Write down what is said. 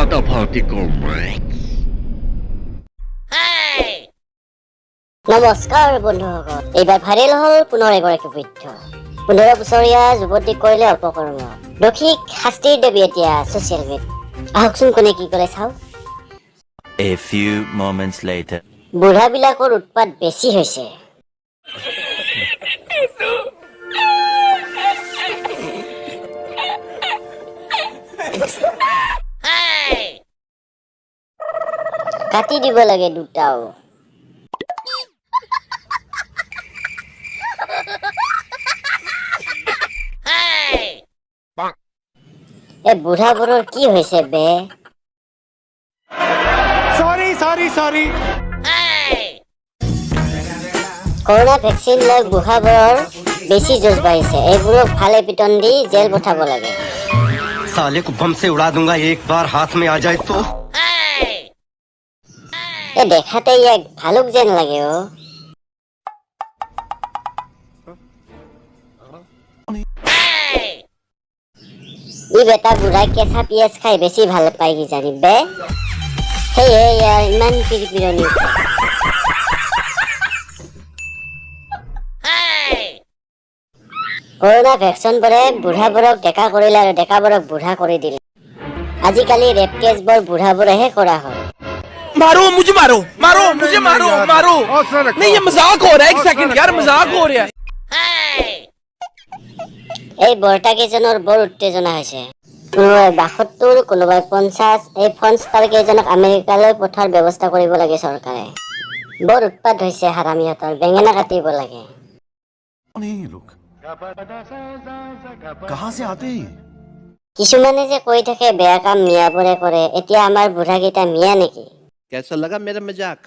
ফাটাফাটি কমেন্ট। নমস্কাৰ বন্ধুসকল, এইবাৰ ভাইৰেল হ'ল পুনৰ এগৰাকী বৃদ্ধ। 15 বছৰীয়া যুৱতীক কৰিলে অপকৰ্ম, দোষীক শাস্তিৰ দাবী এতিয়া ছচিয়েল মিডিয়াত। আহকচোন কোনে কি কৰে চাওঁ। A few moments later. বুঢ়াবিলাকৰ উৎপাত বেছি হৈছে। কাটি দিব লাগে দুটাও। এই বুঢ়াবোৰৰ কি হৈছে বে? Sorry, sorry, sorry. Corona vaccine লৈ বুঢ়াবোৰৰ বেছি যুঁজ বাঢ়িছে। এইবোৰক ভালে পিটন দি জেল পঠাব লাগে। साले को बम से उड़ा दूंगा, एक बार हाथ में आ जाए तो। এই দেখাতে ইয়াক ভালুক যেন লাগে অ'। ই বেটা বুঢ়াই কেঁচা পিঁয়াজ খাই বেছি ভাল পায় কিজানি বে, সেয়ে ইয়াৰ ইমান পিৰপিৰণি উঠে। কৰোণা ভেকচিনবোৰে বুঢ়াবোৰক ডেকা কৰিলে আৰু ডেকাবোৰক বুঢ়া কৰি দিলে। আজিকালি ৰেপ কেছবোৰ বুঢ়াবোৰেহে কৰা হয়। मारो मुझे, मारो मारो मुझे, मारो मारो। नहीं, ये मजाक हो रहा है, एक सेकंड यार, मजाक हो रहा है। এই বৰ্তাকেইজনৰ বৰ উত্তেজনা হৈছে। কোনোবাই 72, কোনোবাই 50। এই ফোন ষ্টাৰ কেইজনক আমেৰিকালৈ পঠোৱাৰ ব্যৱস্থা কৰিব লাগে চৰকাৰে। বৰ উৎপাত হৈছে হাৰামীহঁতৰ, বেঙেনা কাটিব লাগে। कौन है ये लोग, कहां से आते हैं ये? কিছুমানে যে কৈ থাকে বেয়া কাম মিয়াবোৰে কৰে, এতিয়া আমাৰ বুঢ়াকেইটা মিয়া নেকি? कैसा लगा मेरा मजाक?